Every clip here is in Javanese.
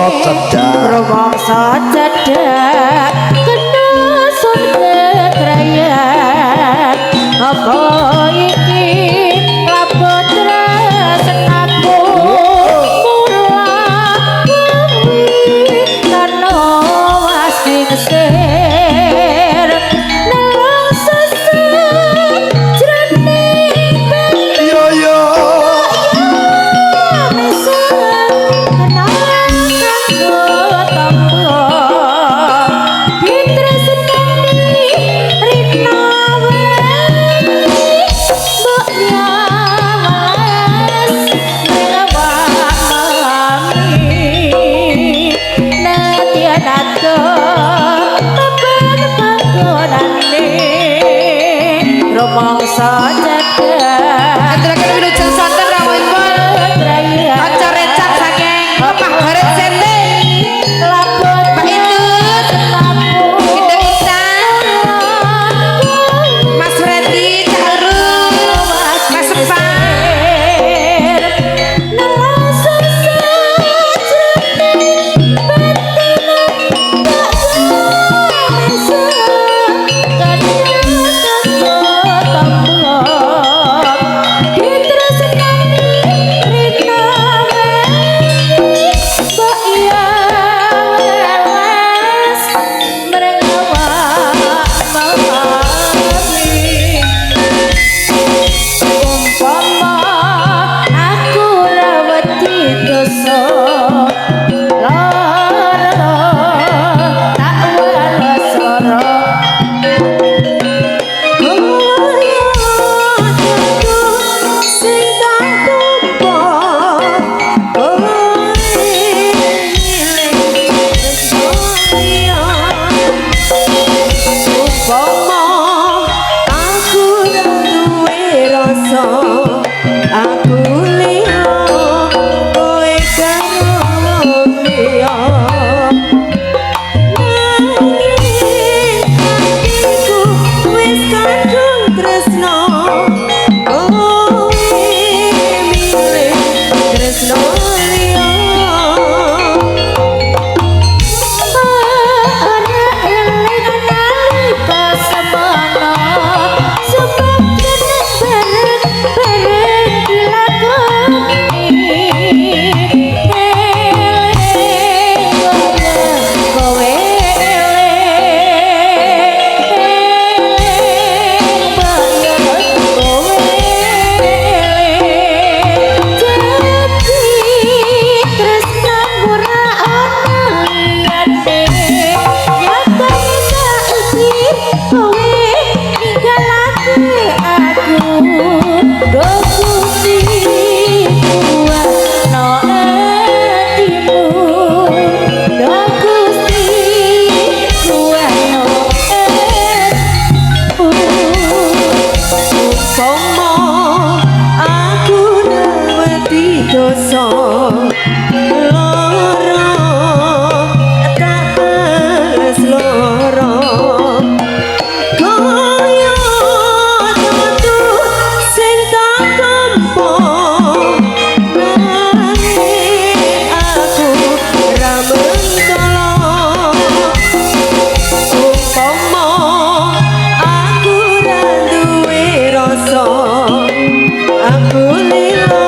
Cedhak. Rumangsa cedhak kena sun ketrayan. Apa iki lapo tresnaku murah kuwi karena wasingsir nelongso jroning Yo yo. Kena kanggo tombo ditresnani rina wengi mbok welas mrewak mami nadyan adoh tepen panggonane rumangsa cedhak. Aturaken wilujeng sonten rawuhipun kanca rencang saking Lemah Baret Sente. Pak Itut, Indah Intan, Mas Freddy, Cak Urus, Mas Epa. Nelongso jroning batin mbok kena kanggo tombo ditresnani rina wengi mbok welas mrewak mami. Umpama aku ra wedi dosa lara tak welas lara. Kaya aku sing tak tompo kowe milih tresno liya. Umpama aku ra duwe rasa aku liya kowe karo wong liya. Nanging atiku wis kadung tresno kowe milih tresno liya. Ora eling nalika semono sebab jeneng bareng dilakoni eling kaya kowe eling kaya kowe eling jadi tresnamu ra ana liyane nyatane saiki kowe ninggalake aku. Duh Gusti kuatno atimu. Duh Gusti kuatno atimu. Umpama aku ra wedi dosa lara tak bales lara. Kaya tatu sing tak tompo nanging aku ra mentolo. Umpama aku ra duwe rasa aku lila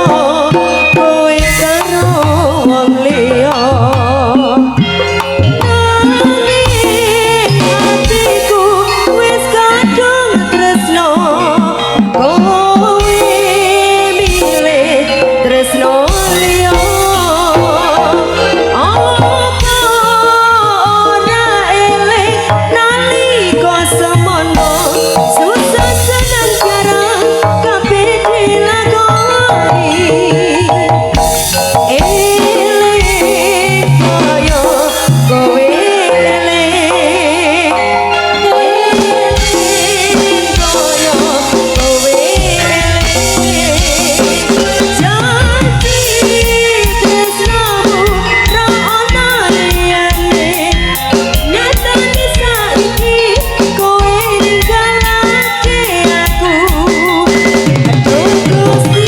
kowe karo wong liya. Nanging atiku wis kadung tresno kowe milih tresno liya. Apa ora eling nalika semono susah seneng bareng kabeh dilakoni. Eling kaya kowe eling eling kaya kowe eling janji tresnamu ra ana liyane nyatane saiki kowe ninggalake aku. Aduh Gusti.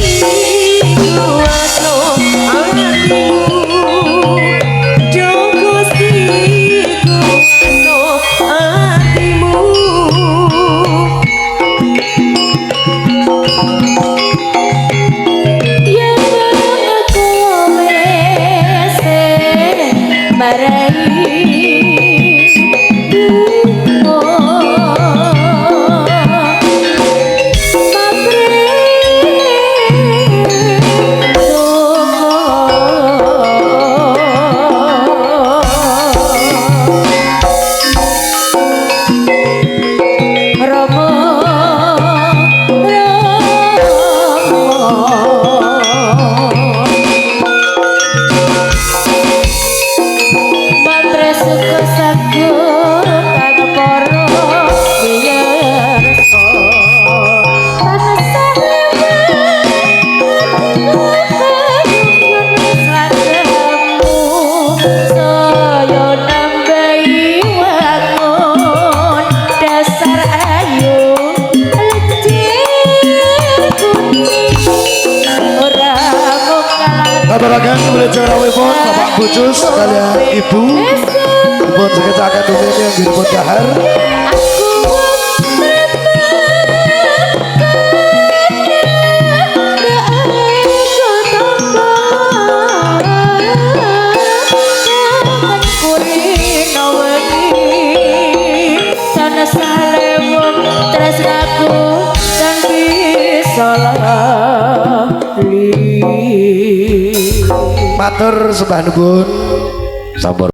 Aturaken wilujeng rawuhipun Bapak Bucus kaliyan Ibu. Dipun sekecaken rumiyin yang dipun dahar. Aku tresnaku tan bisa lali. Matur sembah nuwun. Sampun.